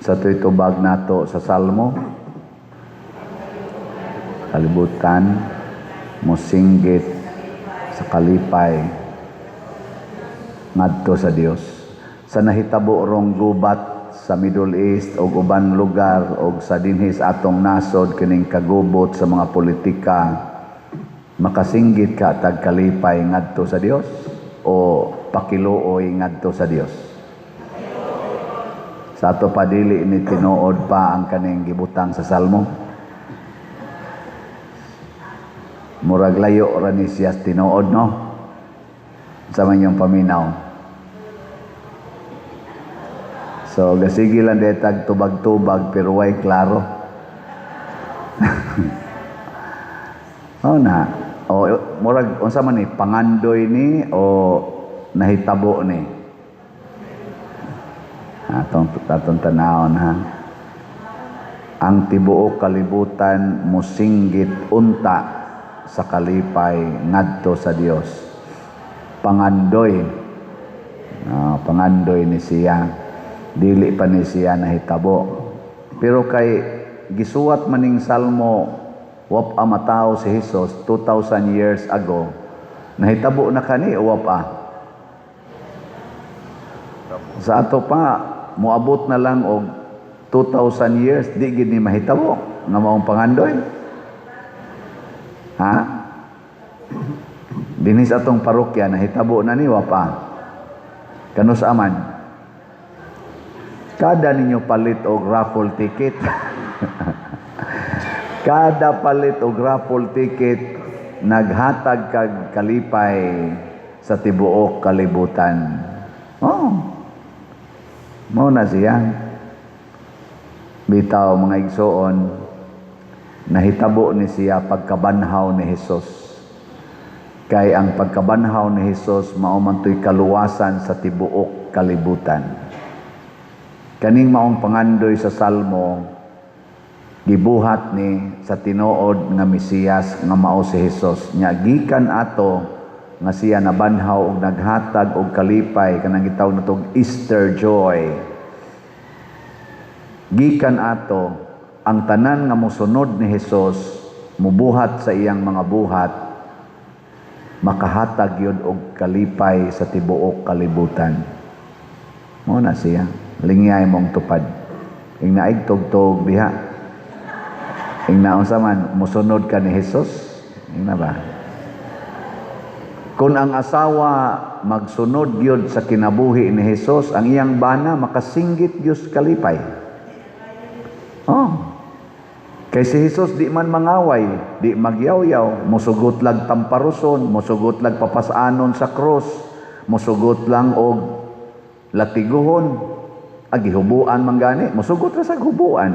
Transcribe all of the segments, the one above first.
Sa to'y tubag nato sa Salmo, kalibutan mosinggit sa kalipay ngadto sa Dios. Sa nahitabo rong gubat sa Middle East o uban lugar o sa dinhi sa atong nasod, kining kagubot sa mga politika, makasinggit ka tag kalipay ngadto sa Dios o pakiluoy ngadto sa Dios? Sa ato pa, dili ni tinuod pa ang kaning gibutang sa Salmo. Murag layo ra ni siya tinuod, no? Sa man yung paminaw. So gasige lang detag tubag-tubag pero way klaro. Oh na. O murag unsa man ni, pangandoy ni o nahitabo ni? Atong tanawon, ha. Ang tibuok kalibutan mosinggit unta sa kalipay ngadto sa Dios. Pangandoy. Pangandoy ni siya. Dili pa ni siya nahitabo. Pero kay gisuwat maning salmo wa pa matawo si Jesus 2000 years ago, nahitabo na kani o wa pa? Sa ato pa, moabot na lang og 2000 years, di gid ni mahitabo nga maong pangandoy. Ha? Dinhi sa atong parokya, nahitabo na ni, wa pa? Kanus aman? Kada ninyo palit og raffle ticket. Kada palit og raffle ticket, naghatag kag kalipay sa tibuok kalibutan. Oh. Mao na siya. Bitaw, mga igsoon, nahitabo ni siya pagkabanhaw ni Jesus. Kay ang pagkabanhaw ni Jesus mao man to'y kaluwasan sa tibuok kalibutan. Kaning maong pangandoy sa Salmo, gibuhat ni sa tinuod nga Mesiyas nga mao si Jesus. Nya gikan ato nga siya nabanhaw og naghatag og kalipay, kanang gitawag natong Easter joy. Gikan ato, ang tanan nga mosunod ni Jesus, mubuhat sa iyang mga buhat, makahatag yun og kalipay sa tibuok kalibutan. Mao na siya. Lingyay mong tupad. Ing naig tugtog diha. Ing naunsa man, musunod ka ni Jesus. Ing na ba? Kung ang asawa magsunod gyud sa kinabuhi ni Jesus, ang iyang bana makasinggit gyud kalipay. Oh. Kay si Jesus di man mangaway, di magyawyaw, musugot lang tamparuson, musugot lang papasanon sa krus, musugot lang og latiguhon, agihubuan man gani, musugot ra sa hubuan.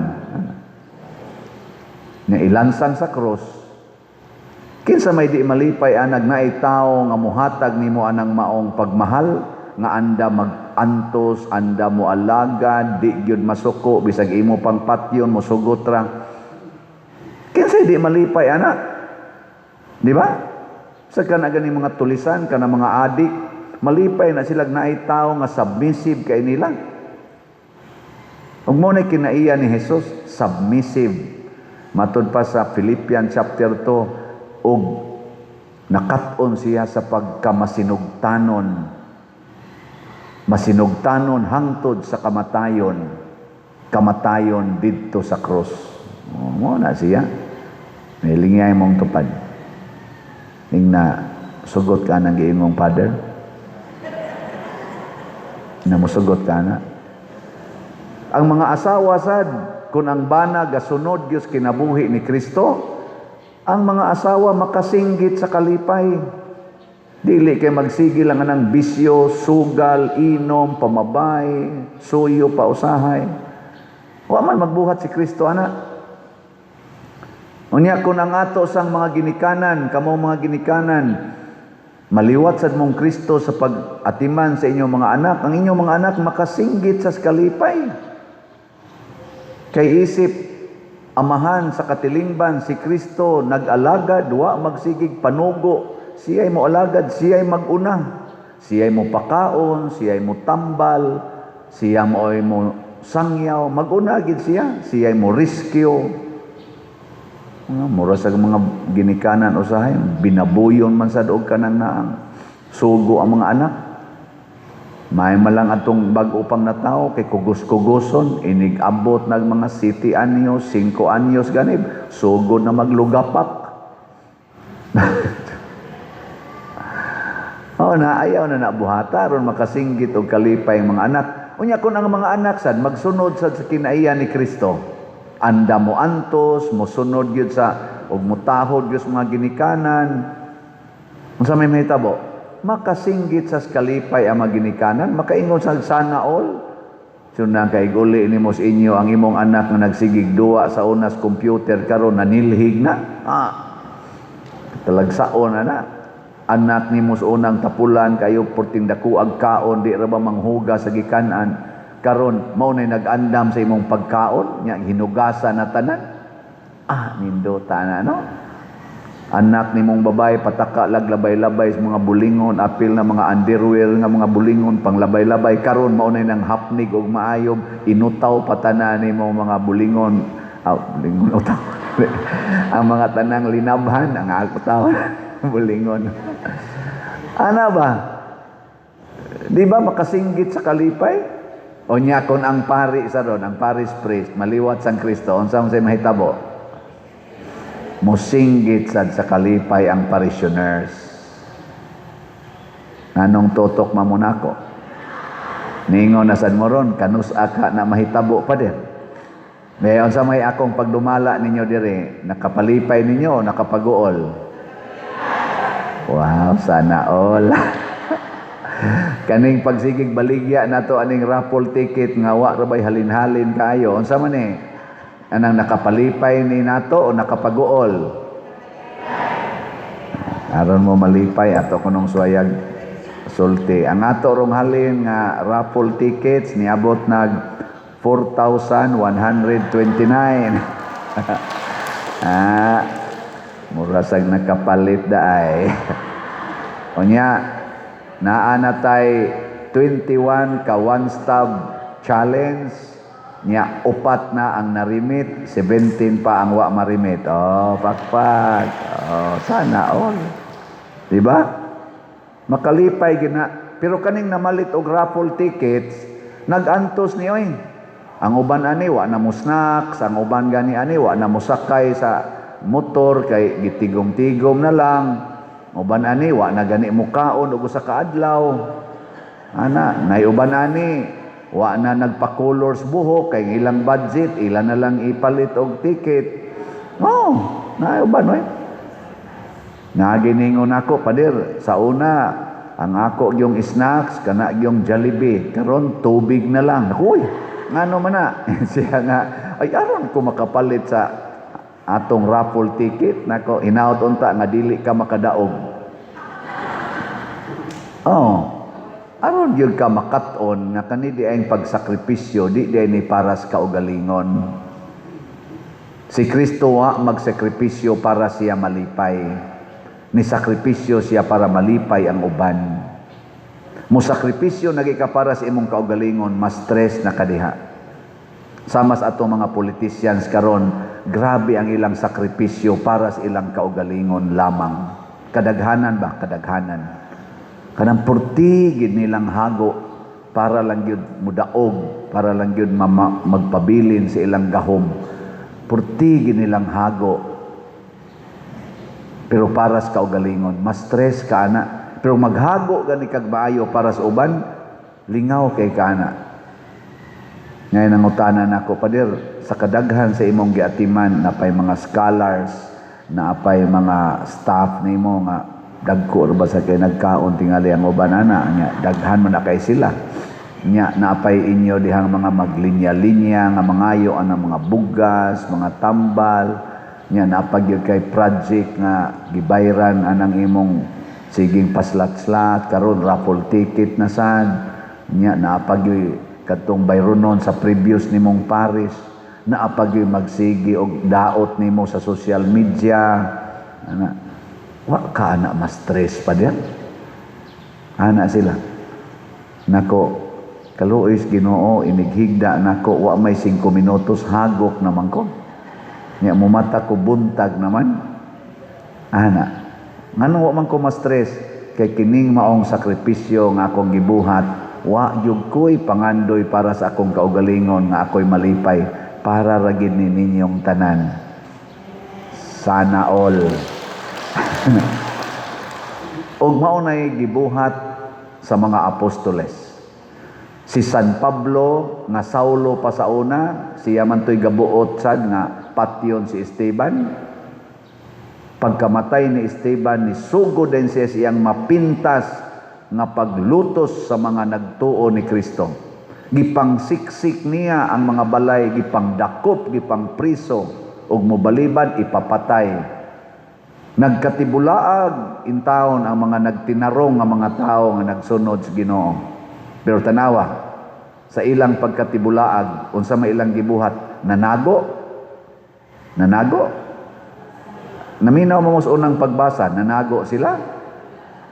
Nga ilansang sa krus. Kinsa may di malipay anag naay tawo nga muhatag nimo anang maong pagmahal, nga anda mag-antos, anda mo alagad, di gyud masuko bisag imo pang patyon, mosugot ra? Kinsa di malipay ana? Di ba? Sa kana gani mga tulisan, kana mga adik, malipay na sila naay tawo nga submissive kay nila. Ug mo na kinaiya ni Jesus, submissive. Matud pa sa Philippians chapter 2, ug nakat-on siya sa pagkamasinugtanon. Masinugtanon hangtod sa kamatayon. Kamatayon didto sa krus. Mo na siya. May lingyay mong tupad. Ing na sugot ka ng giingong father. Na musugot ka na. Ang mga asawa sad, kung ang bana gasunod Diyos kinabuhi ni Kristo, ang mga asawa makasinggit sa kalipay. Dili kay magsige lang anang bisyo, sugal, inom, pamabay, suyo pa usahay. Wa man magbuhat si Kristo ana. Unya kung ang ato sang mga ginikanan, kamo mga ginikanan, maliwat sad mong Kristo sa pag-atiman sa inyong mga anak, ang inyong mga anak makasinggit sa kalipay. Kay isip amahan sa katilingban si Kristo nag-alagad, wa magsigig panugo, siya'y mo alagad, siya'y maguna, siya'y mo pakaon, siya'y mo tambal, siya mo ay mo sangyaw, maguna gid siya, siya mo rescue. Mga mura sa mga ginikanan usahay, binabuyon man sad og kanang naang sugo ang mga anak. May malang atong bag-o pang natawo kay kugos-kugoson, inig abot nag mga 7 anyos, 5 anyos ganib, sugod na maglugapak. Oh, na ayaw na nabuhata aron makasinggit og kalipay ang mga anak. Unya kun ang mga anak sad magsunod sad sa kinaiya ni Kristo. Anda mo antos, mosunod gyud sa og motahod gyud sa mga ginikanan. Unsa may mahitabo? Makasinggit sa kalipay ang mga ginikanan, makaingon sa sana all. So na kay guli nimo sa inyo ang imong anak nga nagsigig duwa sa unas computer, karon nanilhig na. Ah. Talagsaon na na. Anak nimo sa unang tapulan kayo porting dakuag kaon, di ra ba manghugas sa gikanan, karon mao nay nag-andam sa imong pagkaon nya, hinugasan na tanan. Ah, nindota na, no? Anak nimong babae pataka lag labay-labay sa mga bulingon, apil na mga underwear nga mga bulingon panglabay-labay, karon mao nay nang hapnig og maayob, inutaw pa tanan nimo mga bulingon. Ah, bulingon utaw. Ang mga tanang linabhan ang ako taw bulingon. Ana ba? Di ba makasinggit sa kalipay? O nya kon ang pari sa ron, ang parish priest, maliwat sang Kristo, unsa man say mahitabo? Musinggit sad sa kalipay ang parishioners. Nganong tutok mamunako? Ningon na sad mo ron, kanus-a ka na mahitabo pa din. May unsa may akong pagdumala ninyo diri, nakapalipay ninyo o nakapaguol? Wow, sana all. Kaning pagsigig baligya nato aning raffle ticket nga wa ra bay halin-halin kaayo, unsa man ni? Anang nakapalipay ni nato o nakapaguol? Aron mo malipay ato kunong suwayag sulti. Ang ato rong halin nga raffle tickets niabot nag 4,129. Ah, mura sag nakapalit daay. Unya, naa na tay 21 ka one stop challenge nya, upat na ang narimit, 17 pa ang wa marimit. Oh, pakpak. Oh, sana all. Di ba? Makalipay gina. Pero kaning namalit og raffle tickets, nag-antos ni oy. Ang uban ani wa na mo snacks, ang uban gani ani wa na mosakay sa motor kay gitigom-tigom na lang. Uban ani wa na gani mukaon og usa ka adlaw. Ana, nay uban ani wa na nagpa-colors buhok kay ilang budget ila na lang ipalit og ticket. Oh, nay uban oy. Naginingon ako, "Pader, sa una ang ako yung snacks kana yung Jollibee, karon tubig na lang." Uy, ngano man na? Siya nga, ay aron ko makapalit sa atong raffle ticket. Nako, hinaot unta nga dili ka makadaog. Oh, aron gyud ka makat-on nga kani di ay pagsakripisyo, di di ni para sa kaugalingon. Si Kristo wa magsakripisyo para siya malipay. Ni sakripisyo siya para malipay ang uban. Mo sakripisyo nagi ka para sa imong kaugalingon, mas stress na kadiha. Sama sa atong mga politicians karon, grabe ang ilang sakripisyo para sa ilang kaugalingon lamang. Kadaghanan ba? Kadaghanan. Kanang purti gid nilang hago para lang gyud mudaog, para lang gyud magpabilin sa ilang gahom. Purti gid nilang hago. Pero para sa kaugalingon, mas stress ka ana. Pero maghago gani kag maayo para sa uban, lingaw kay ka ana. Ngayon ang utanan nako, "Pader, sa kadaghan sa imong giatiman, napay mga scholars, naapay mga staff nimo nga dagko ra ba sa kay nagkaon tingali ang uban ana nya, daghan man na kay sila. Nya naapay inyo dihang mga maglinya-linya nga mangayo anang mga bugas, mga tambal, nya naapag gyud kay project nga gibayran anang imong siging paslat-slat, karon raffle ticket na sad, nya naapag gyud katong bayronon sa previous nimong parish, naapag gyud magsigi og daot nimo sa social media ana, wa ka ana ma-stress pa din?" Ana sila. Nako, Kaluoy Ginoo, inighigda nako, wa may 5 minutos, hagok naman ko. Nya mumata ko, buntag naman. Ana. Ngano wa man ko ma-stress? Kay kining maong sakripisyo nga akong gibuhat, wa gyud ko'y pangandoy para sa akong kaugalingon nga ako'y malipay, para ra gid ni ninyong tanan. Sana all. Og mao nay gibuhat sa mga apostoles. Si San Pablo nga Saulo pa sa una, siya man to'y gabuot sad nga patyon si Esteban. Pagkamatay ni Esteban, nisugod din siya siyang mapintas nga paglutos sa mga nagtuo ni Kristo. Gipangsiksik niya ang mga balay, gipangdakop, gipangpriso, ug mobalibad ipapatay. Nagkatibulaag intawon ang mga nagtinarong nga mga tao nga nagsunod sa Ginoo. Pero tanawa, sa ilang pagkatibulaag, unsa may ilang gibuhat? Nanago. Nanago. Naminaw mo sa unang pagbasa, nanago sila.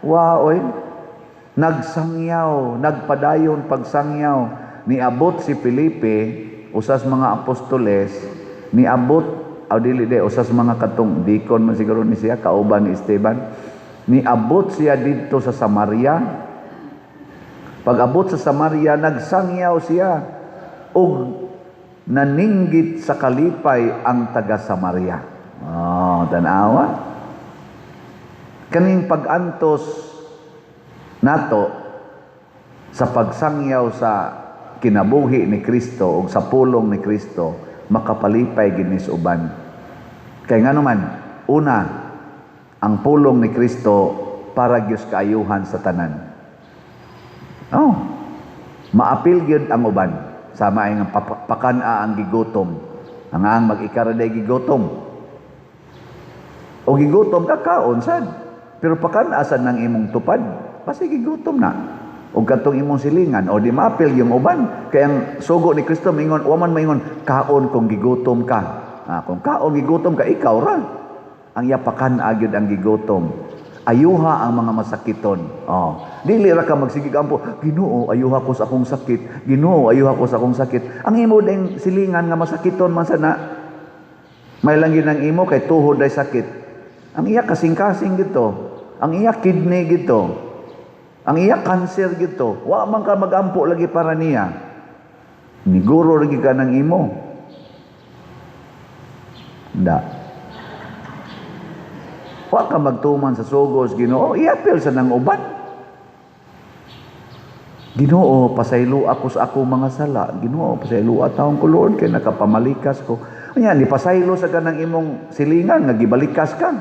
Wow, oy. Nagsangyaw, nagpadayon pagsangyaw. Niabot si Felipe, usas mga apostoles, niabot, aw dili de, usas mga katong dikon man siguro ni siya, kauban ni Esteban. Niabot siya didto sa Samaria. Pag-abot sa Samaria, nagsangyaw siya ug naninggit sa kalipay ang taga Samaria. Oh, tanawa. Kaning pag-antos nato sa pagsangyaw sa kinabuhi ni Kristo ug sa pulong ni Kristo, makapalipay gid ni sa uban. Kay ngano man, una, ang pulong ni Kristo para gyud kaayuhan sa tanan. Oh, maapil gyud ang uban. Sama ay nga pakan-a ang gigutom. Ang mag-ikara day gigutom. O gigutom ka, kaon sad. Pero pakan-a sad ng imong tupad, basi gigutom na. O katong imong silingan, o di maapil yung uban. Kaya ang sugo ni Kristo mingon, wa man maingon, kaon kung gigutom ka. Ah, kung kaon gigutom ka, ikaw ra. Ang iya, pakan-a gyud ang gigutom. Ayuha ang mga masakiton. Oh, dili ra ka magsigig ampo, "Ginoo, ayuha ko sa akong sakit. Ginoo, ayuha ko sa akong sakit." Ang imo ding silingan nga masakiton man sana. May lang yun ang imo kay tuhod ay sakit. Ang iya kasing-kasing gito. Ang iya kidney gito. Ang iya cancer gito. Wa man ka magampo lagi para niya. Niguro lagi ka ng imo. Da. Wa ka magtuman sa sugos Ginoo, iapil sa nang uban. "Ginoo, pasaylo ako sa ako mga sala. Ginoo, pasaylo taong ko, Lord, kay nakapamalikas ko." Anya, ni pasaylo sa kanang imong silingan nga gibalikas ka.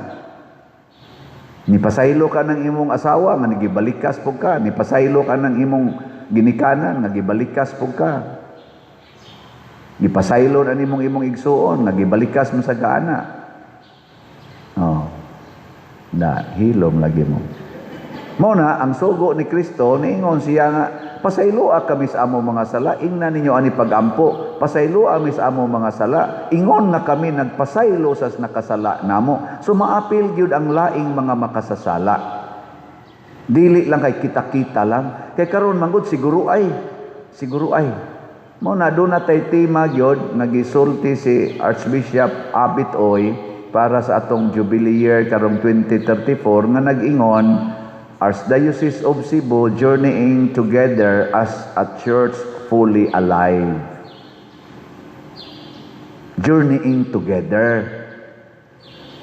Ni pasaylo ka ng imong asawa nga nagibalikas pud ka. Ni pasaylo ka ng imong ginikanan nga gibalikas pud ka. Gipasaylo na nimong imong igsuon nga gibalikas mo sa gaana. Oh. Na, hilom lagi mo. Mao na ang sugo ni Kristo, niingon siya nga pasayloa kami sa amo mga sala, ingna ninyo ani pagampo. Pasayloa kami sa amo mga sala, ingon nga kami nagpasaylo sa nakasala namo. So maapil gyud ang laing mga makasasala. Dili lang kay kita-kita lang. Kay karon manggod siguro ay, siguro ay. Mao na doon na tay tema gyud nga gisulti si Archbishop Abit Oy para sa atong Jubilee Year karong 2034 nga nag-ingon, "Archdiocese of Cebu journeying together as a church fully alive." Journeying together.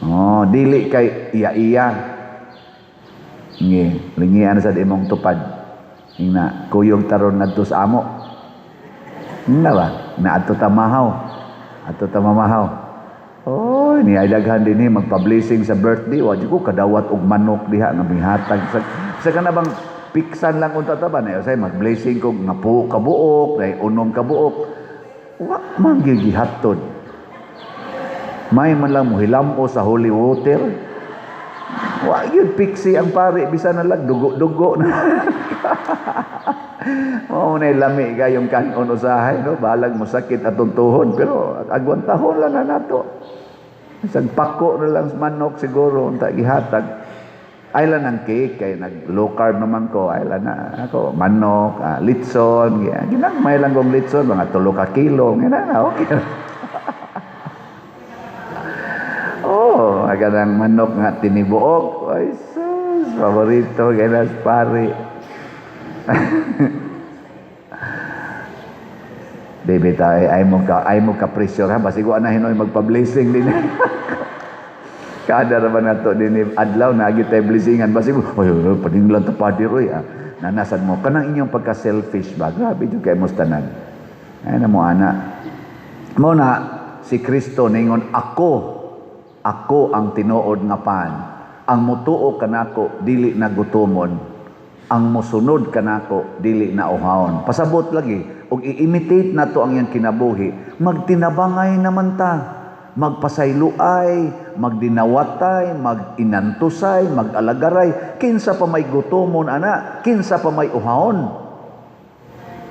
Oh, dili kay iya-iya. Ngi, lingian sa imong tupad. Ingna, "Kuyog taron ngadto sa amo." Nga ba? Na adto ta mahaw. Adto ta mamahaw. Oh, ni ay daghan dinhi magpa-blessing sa birthday, wa jud ko kadawat og manok diha nga mihatag sa kana bang piksan lang unta ta ba na say mag-blessing ko nga po kabuok, dai unom kabuok. Wa man gyud gihatod. May man lang mohilamo sa holy water. Wa gyud piksi ang pari, bisan na lang dugo-dugo na. Mao na lami kayong kanon usahay, no, balag mo sakit atong tuhod, pero agwantahon lang na nato. Isang pako na lang sa manok siguro unta gihatag. Ay lang ang cake kay nag low carb naman ko. Ay lang na ako manok, litson, ginagmay lang kong litson, mga 3 ka kilo, gina na okay. Oh, kanang manok nga tinibuok. Ay sus, paborito ganas pare. Baby tayo, ay mo ka pressure ha, basig wa na hinoy magpa-blessing din. Kada ra ba nato din adlaw na agi tay blessingan, basig oy oy, paninglan ta pader oy ah. Nanasad mo kanang inyong pagka selfish ba, grabe jud kay mo tanan. Ay na mo ana. Mo na si Kristo ningon, "Ako, ako ang tinuod nga pan. Ang mutuo kanako dili na gutomon. Ang mosunod kanako dili na uhawon." Pasabot lagi og i-imitate nato ang iyang kinabuhi, magtinabangay naman ta, magpasayloay, magdinawatay, maginantusay, magalagaray, kinsa pa may gutomon ana, kinsa pa may uhawon.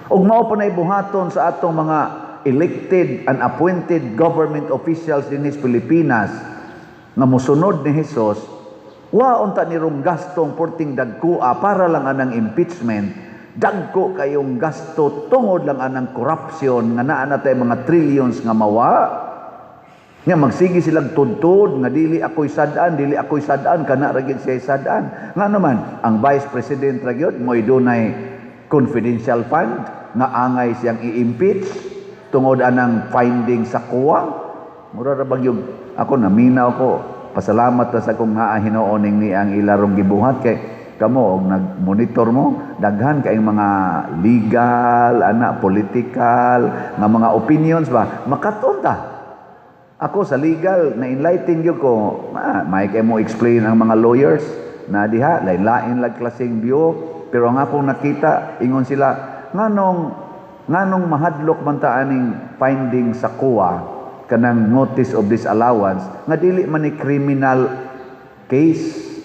Ug mao pa nay buhaton sa atong mga elected and appointed government officials dinhi sa Pilipinas nga mosunod ni Hesus, wa unta ni rong gastong porting dagkoa para lang anang impeachment, dagko kayong gasto tungod lang anang corruption nga naa na tay mga trillions nga mawa. Nga magsige silang tudtod nga dili ako'y sad-an, dili ako'y sad-an, kana ra gyud siya sad-an. Nga naman, ang Vice President ra gyud mo'y dunay confidential fund nga angay siyang i-impeach tungod anang finding sa COA. Mura ra ba gyud ako naminaw ko. Pasalamat ta sa akong nga hinuon ning ni ang ilarong gibuhat kay kamo og nag-monitor mo daghan kay mga legal ana, political nga mga opinions ba, makaton ta. Ako sa legal na enlighten gyud ko, may kay mo explain ang mga lawyers na diha lain-lain lag klaseng view, pero ang akong nakita ingon sila nganong mahadlok man ta aning finding sa COA kanang notice of disallowance nga dili man ni criminal case.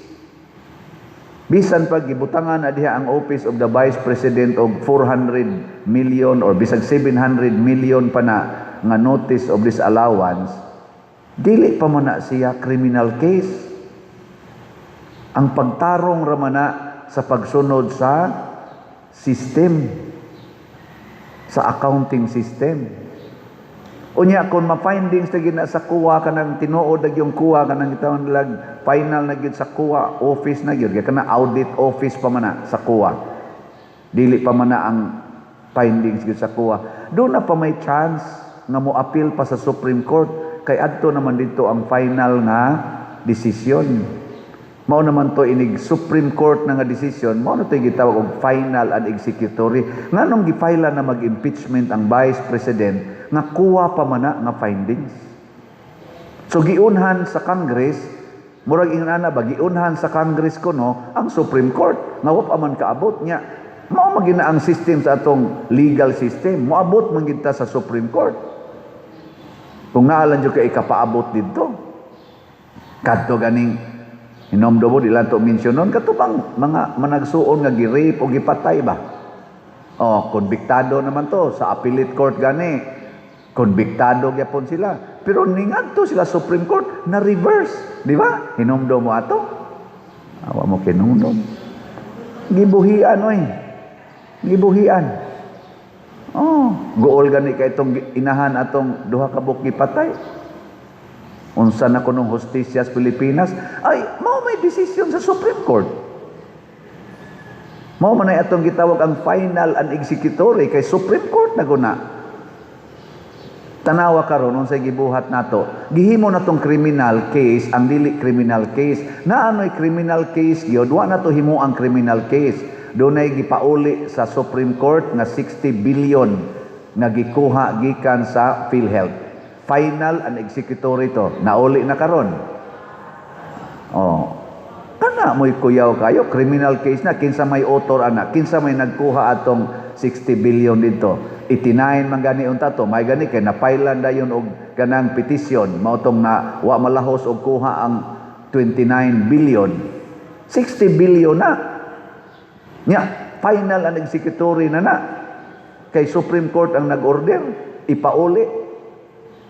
Bisan pag gibutangan na diha ang Office of the Vice President og 400 million or bisag 700 million pa na nga notice of disallowance, dili pa man na siya criminal case. Ang pagtarong ra man na sa pagsunod sa system, sa accounting system. Unya kung ma-findings na gina sa COA kanang tinuod na yung COA kanang gitawag lag final na gyud sa COA office na gyud kay kana audit office pa man na sa COA. Dili pa man na ang findings gyud sa COA. Doon na pa may chance nga mo appeal pa sa Supreme Court kay adto naman dito ang final nga desisyon. Mao naman to inig Supreme Court na nga desisyon, mao na to gitawag og final and executory. Nganong gi-file na mag-impeachment ang Vice President nga COA pa man na nga findings? So giunhan sa Congress, murag ingon ana ba, giunhan sa Congress kuno ang Supreme Court nga wa pa man kaabot niya. Mao man gina ang system sa atong legal system, moabot man gid ta sa Supreme Court. Kung naalan jud kay ikapaabot didto. Kadto ganing hinomdom mo, di lang to mention nun, kato bang mga managsuon nga gi-rape o gipatay ba? Oh, konbiktado naman to sa appellate court gani. Konbiktado gyapon sila. Pero ningadto sila Supreme Court na reverse, di ba? Hinumdom mo ato? Awa mo kinumdom. Gibuhian oy. Gibuhian. Oh, guol gani kay itong inahan atong duha ka buok gipatay. Unsa na kunong hustisya sa Pilipinas? Ay, mao may desisyon sa Supreme Court. Mao man ay atong gitawag ang final and executory kay Supreme Court na guna. Tanawa karon unsay gibuhat nato. Gihimo natong criminal case ang dili criminal case. Naanoy criminal case gyud, wa nato himo ang criminal case. Dunay gipauli sa Supreme Court nga 60 billion nga gikuha gikan sa PhilHealth. Final and executory to. Nauli na karon. Oh. Kana mo'y kuyaw kayo, criminal case na, kinsa may author ana, kinsa may nagkuha atong 60 billion dito. 89 man gani unta to, may gani kay napailan dayon og kanang petisyon, mao tong na wa malahos og kuha ang 29 billion. 60 billion na. Nya, final and executory na na. Kay Supreme Court ang nag-order, ipauli.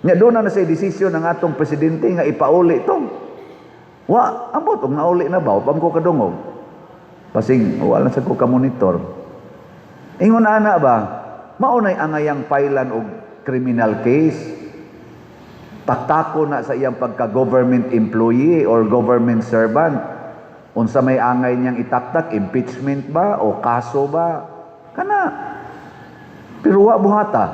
Nya doon na sa desisyon ng atong presidente nga ipauli to. Wa, ambot og nauli na ba, wa ko kadungog. Basig wala sa ko ka-monitor. Ingon ana ba, mao nay angayang pailan og criminal case. Taktako na sa iyang pagka-government employee or government servant. Unsa may angay niyang itaktak, impeachment ba o kaso ba? Kana. Pero wa buhata.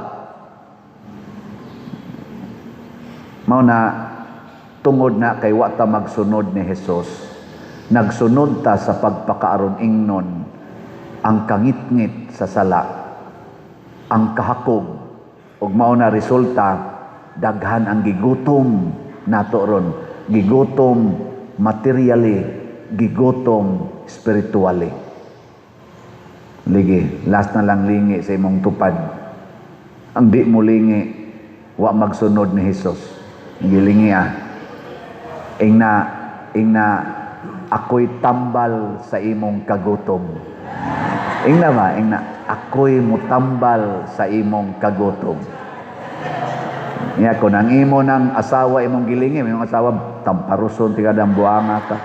Mao na tungod na kay wa ta magsunod ni Hesus. Nagsunod ta sa pagpakaaron ingnon ang kangitngit sa sala, ang kahakog, ug mao na resulta daghan ang gigutom nato ron, gigutom materially, gigutom spiritually. Ligi, last na lang, lingi sa imong tupad. Ang di mo lingi, wa magsunod ni Hesus. Gilingi ah. Ingna, ingna, "Ako'y tambal sa imong kagutom." Ingna ba? Ingna, "Ako'y mutambal sa imong kagutom." Niya, kung ang imo ng asawa imong gilingi, imong asawa tamparuson tigadang buanga ka.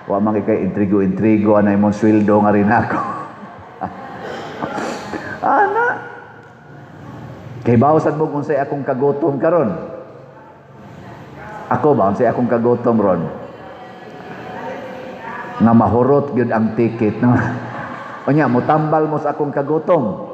Wa man kay intrigo-intrigo ana imong sweldo nga rin ako. Ana. Kay bawsad mo kung say akong kagutom karon. Ako ba, unsay akong kagutom ron? Nga mahurot gyud ang ticket, no? Unya, mutambal mo sa akong kagutom.